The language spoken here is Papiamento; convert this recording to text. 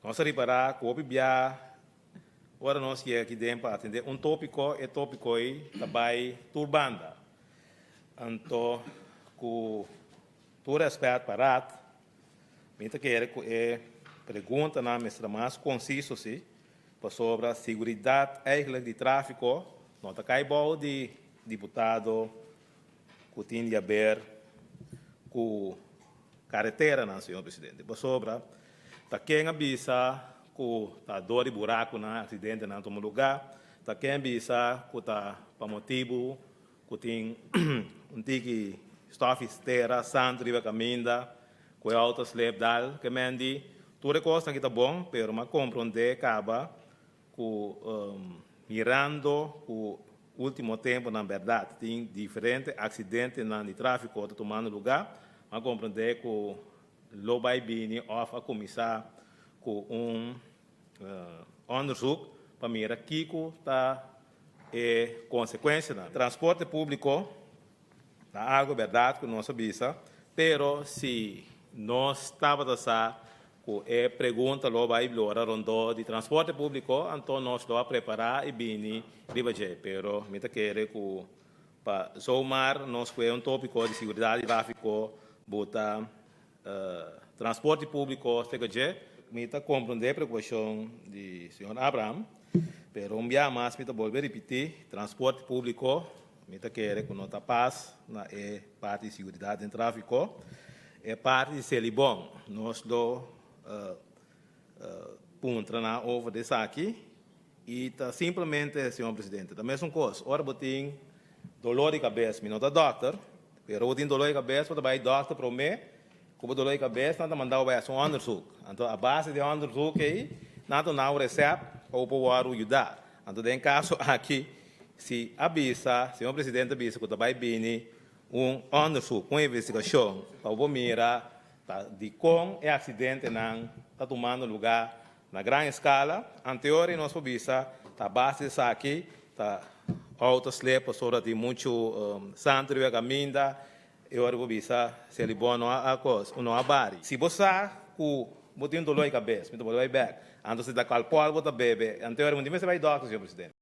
Nos a ripará ku hopi bia ora nos yega aki den pa atendé un tópiko, e tópiko ei ta bai tur banda. Anto ku tur rèspèt pa Raad, mi ta kere ku e preguntanan mester ta mas konsiso si, pasobra siguridat eigentlik di tráfiko no ta kai bou di diputado ku tin di haber ku kareteranan, señor presidente, pasobra ta ken a bisa ku ta dor di burakunan aksidentenan tuma lugá, ta ken a bisa ku ta pa motibu ku tin un tiki stòf i stera santu riba kaminda ku e outo slep dal ke men di tur e kosnan ki ta bon, pero mi a komprondé kaba ku mirando ku ultimo temponan bèrdat tin diferente aksidentenan di tráfiko ta tumando lugá, mi a komprondé ku lo bai bini òf a kuminsá ku un onderzoek pa mira kiko ta e konsekuensianan. Transporte públiko ta algu bèrdat ku nos a bisa, pero si nos tabata sa Ku e pregunta lo bai blora rondó di transporte públiko, anto nos lo a prepará i bini riba dje. Pero mi ta kere ku pa zomaar nos kue un tópiko di siguridat di tráfiko buta transporte públiko seka dje. Mi ta komprondé e preokupashon di señor Abraham, pero un bia mas mi ta bolbe ripití, transporte públiko mi ta kere ku no ta pas na e parti di siguridat den tráfiko. E parti di Selibon nos lo puntra nan over di esaki y ta simplemente, señor presidente, ta mesun cos. Ora bo tin dolor di cabes, mi no ta dokter, pero bo tin dolor di cabes bo ta bay dokter prome cu bo dolor di cabes nan ta manda bo bay haci un onderzoek. Anto a base di e onderzoek ey nan ta duna un recept pa bo por worde yuda. Anto den caso aki si a bisa, señor presidente a bisa cu ta bay bini Un onderzoek, un investigashon pa bo mira ta dikon e aksidentenan ta tumando lugá na gran eskala. Anteori nos por bisa ta a base di esaki ta outo slip pasobra tin muchu santu riba e kaminda e ora bo bisa Selibon no a kos no a bari. Si bo sa ku bo tin un doló di kabes mi ta bolbe bai bèk anto si ta alkohòl bo ta bebe anteori bo no tin mester bai dòkter señor presidente.